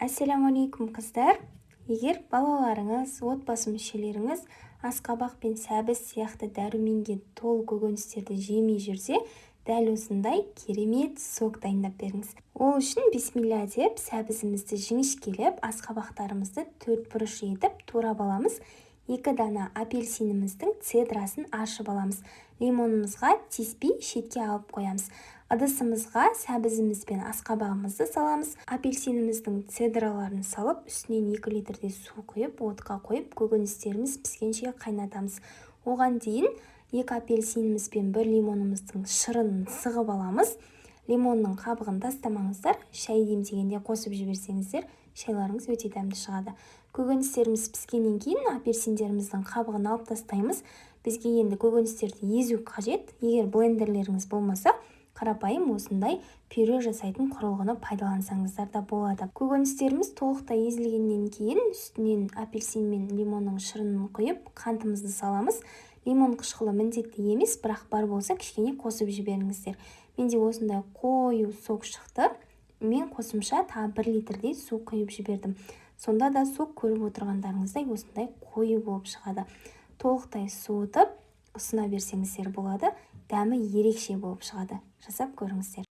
Ассалаумағалейкум, қыздар! Егер балаларыңыз, отбасы мүшелеріңіз асқабақ пен сәбіз сияқты дәруменге толы көкөністерді жемей жүрсе, дәл осындай керемет сок дайындап беріңіз. Ол үшін бисмилля деп, сәбізімізді жіңішкелеп, асқабақтарымызды төрт бұрыш етіп турап аламыз. 2 дана апельсиніміздің цедрасын аршып аламыз. Лимонымызға тиіспей, шетке алып қоямыз. Ыдысымызға сәбізіміз бен асқабағымызды саламыз. Апельсиніміздің цедраларын салып, үстінен 2 литрдей су құйып, отқа қойып, көкөністеріміз піскенше қайнатамыз. Оған дейін 2 апельсиніміз бен 1 лимонымыздың шырынын сығып аламыз. Лимонның қабығын тастамаңыздар, шай демдегенде қосып жіберсеңіздер, шайларыңыз өте дәмді шығады. Көкөністеріміз піскеннен кейін апельсиндеріміздің қабығын алып тастаймыз. Бізге енді көкөністерді езу қажет. Егер блендерлеріңіз болмаса, қарапайым осындай пюре жасайтын құрылғыны пайдалансаңыздар да болады. Көкөністеріміз толықтай езілгеннен кейін үстінен апельсин мен лимонның шырынын құйып, қантымызды саламыз. Лимон қышқылы міндетті емес, бірақ бар болса, кішкене қосып жіберіңіздер. Менде осындай қою сок шықты. Мен қосымша тағы 1 литрдей су құйып жібердім. Сонда да сок, көріп отырғандарыңыздай, осындай қою болып шығады. Толықтай суытып, ұсына берсеңіздер болады. Дәмі ерекше болып шығады, жасап көріңіздер.